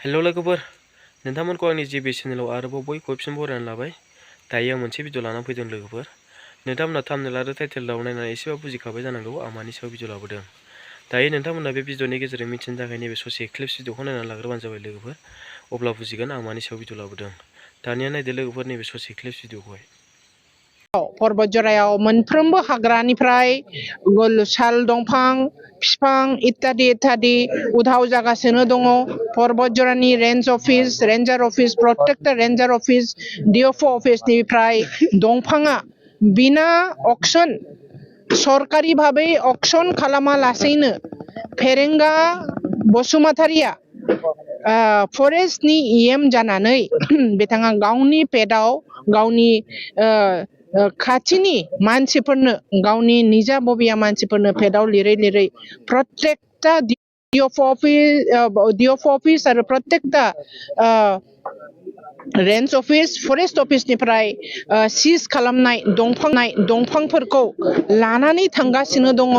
Hello लोगोफोर नोंथांमोनखौ आंनि जिबि चेनेलाव आरोबाव बयखौबो फिन बरायनानै लाबाय। दायो आं मोनसे भिडिअ लानानै फैदों लोगोफोर। नोंथांमोना थाम्बनेल आरो टाइटेलाव नायनानै एसेबाबो बुजिखाबाय जानांगौ आं मानि सायाव भिडिअ लाबोदों। दायो नोंथांमोना बे भिडिअनि गेजेरजों मिथिनो थाखाय नैबे ससे क्लिप्स भिडिअखौ नायनानै लाग्रोबानो जाबाय लोगोफोर। अब्ला बुजिगोन आं मानि सायाव भिडिअ लाबोदों। दानिया नायदो लोगोफोर नैबे ससे क्लिप्स भिडिअखौहाय। पर्बतजरायाव मोनफ्रोमबो हाग्रानिफ्राय साल दंफां बिफां इत्यादि इत्यादि उधाव जागासिनो दङ। पर्बतजरानि रेन्जार अफिस प्रटेक्टर रेन्जार अफिस डिएफअ अफिसनिफ्राय दंफाङा बिना अक्सन सरकारि भाबै अक्सन खालामालासेनो फेरेंगा बसुमतारिया फरेस्टनि इएम जानानै बिथाङा गावनि पेटआव गावनि खाथिनि मानसिफोरनो गावनि निजा बबिया मानसिफोरनो पेटआव लिरै लिरै प्रत्येकटा डिएफअ अफिस आरो प्रत्येकटा रेन्ज अफिस फरेस्ट अफिसनिफ्राय सिज खालामनाय दंफांफोरखौ लानानै थांगासिनो दङ।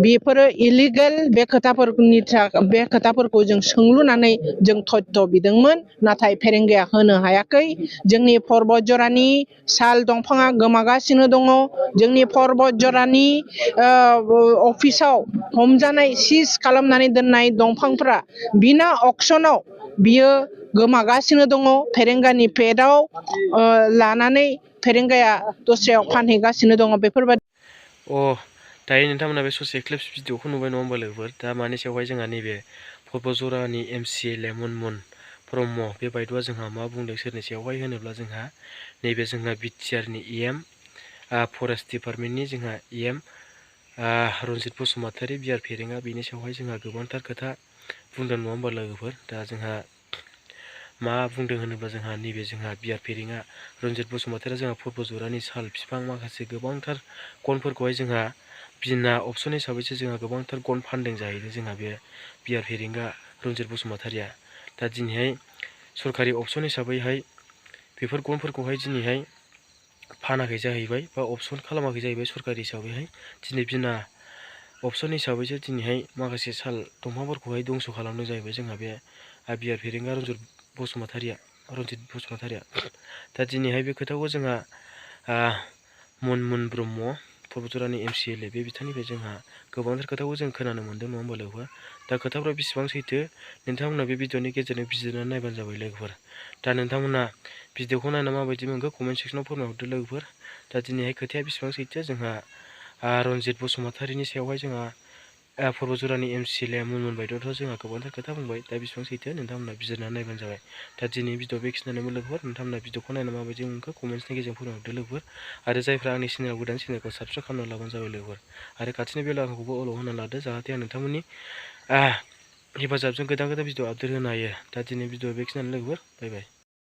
बेफोरो इलिगेल बे खोथाफोरखौ जों सोंलुनानै जों तथ्य बिदोंमोन, नाथाय फेरेंगाया होनो हायाखै। जोंनि पर्बतजरानि साल दंफाङा गोमागासिनो दङ। जोंनि पर्बतजरानि अफिसाव हमजानाय सिज खालामनानै दोननाय दंफांफोरा बिना अक्सनाव बियो गोमागासिनो दङ। फेरेंगानि पेटआव लानानै फेरेंगाया दस्रायाव फानहैगासिनो दङ। बेफोरबायदि दायो नोंथांमोना बे ससे क्लिप्स भिडिअखौ नुबाय नङा होमबा लोगोफोर। दा मानि सायावहाय जोंहा नैबे पोरबतजरानि एमसिएलए मुनमुन ब्रह्म बे बायद'आ जोंहा मा बुंदों सोरनि सायावहाय होनोब्ला जोंहा नैबे जोंहा बिटिआरनि इएम फरेस्ट डिपार्टमेन्टनि जोंहा इएम रन्जित बसुमतारी बिआर फेरेंगा बेनि सायावहाय जोंहा गोबांथार खोथा बुंदों नङा होमबा लोगोफोर। दा जोंहा मा बुंदों होनोब्ला जोंहा नैबे जोंहा बिआर फेरेंगा रन्जित बसुमतारिया जोंहा पर्बतजरानि साल बिफां माखासे गोबांथार गनफोरखौहाय जोंहा बिना अपसन हिसाबैसो जोंहा गोबांथार गन फानदों जाहैदों जोंहा बे बिआर फेरेंगा रन्जित बसुमतारिया। दा दिनैहाय सरकारि अपसन हिसाबैहाय बेफोर गनफोरखौहाय दिनैहाय फानाखै जाहैबाय बा अपसन खालामाखै जाहैबाय सरकारि हिसाबैहाय। दिनै बिना अपसन हिसाबैसो दिनैहाय माखासे साल दंफांफोरखौहाय दंस' खालामदों जाहैबाय जोंहा बे बिआर फेरेंगा रन्जित बसुमतारिया। दा दिनैहाय बे खोथाखौ जोंहा मुनमुन ब्रह्म पर्बतजरानि एमसिएलए बे बिथांनिफ्राय जोंहा गोबांथार खोथाखौ जों खोनानो मोन्दों नङा होमबा लोगोफोर। दा खोथाफ्रा बेसेबां सैथो नोंथांमोना बे भिडिअनि गेजेरजों बिजिरनानै नायबानो जाबाय लोगोफोर। दा नोंथांमोना भिडिअखौ नायना माबायदि मोनखो कमेन्ट सेक्सनाव फोरमायहरदो लोगोफोर। दा दिनैहाय खोथाया बेसेबां सैथो जोंहा रन्जित बसुमतारिनि सायावहाय जोंहा पर्बतजरानि एमसिएलए मुनमुन बायद'आथ' जोंहा गोबांथार खोथा बुंबाय। दा बेसेबां सैथो नोंथांमोना बिजिरनानै नायबानो जाबाय। दा दिनैनि भिडिअ बेखिनियानोमोन लोगोफोर। नोंथांमोना भिडिअखौ नायना माबायदि मोनखो कमेन्ट्सनि गेजेरजों फोरमायहरदो लोगोफोर। आरो जायफ्रा आंनि चेनेलाव गोदान चेनेलखौ साबस्क्राइब खालामना लाबानो जाबाय लोगोफोर। आरो खाथिनि बेल आइकनखौबो अल होना लादो जाहाथे आं नोंथांमोननि हेफाजाबजों गोदान भिडिअ आपडेट होनो हायो। दा दिनै भिडिअ बेखिनियानो लोगोफोर। बाय बाय।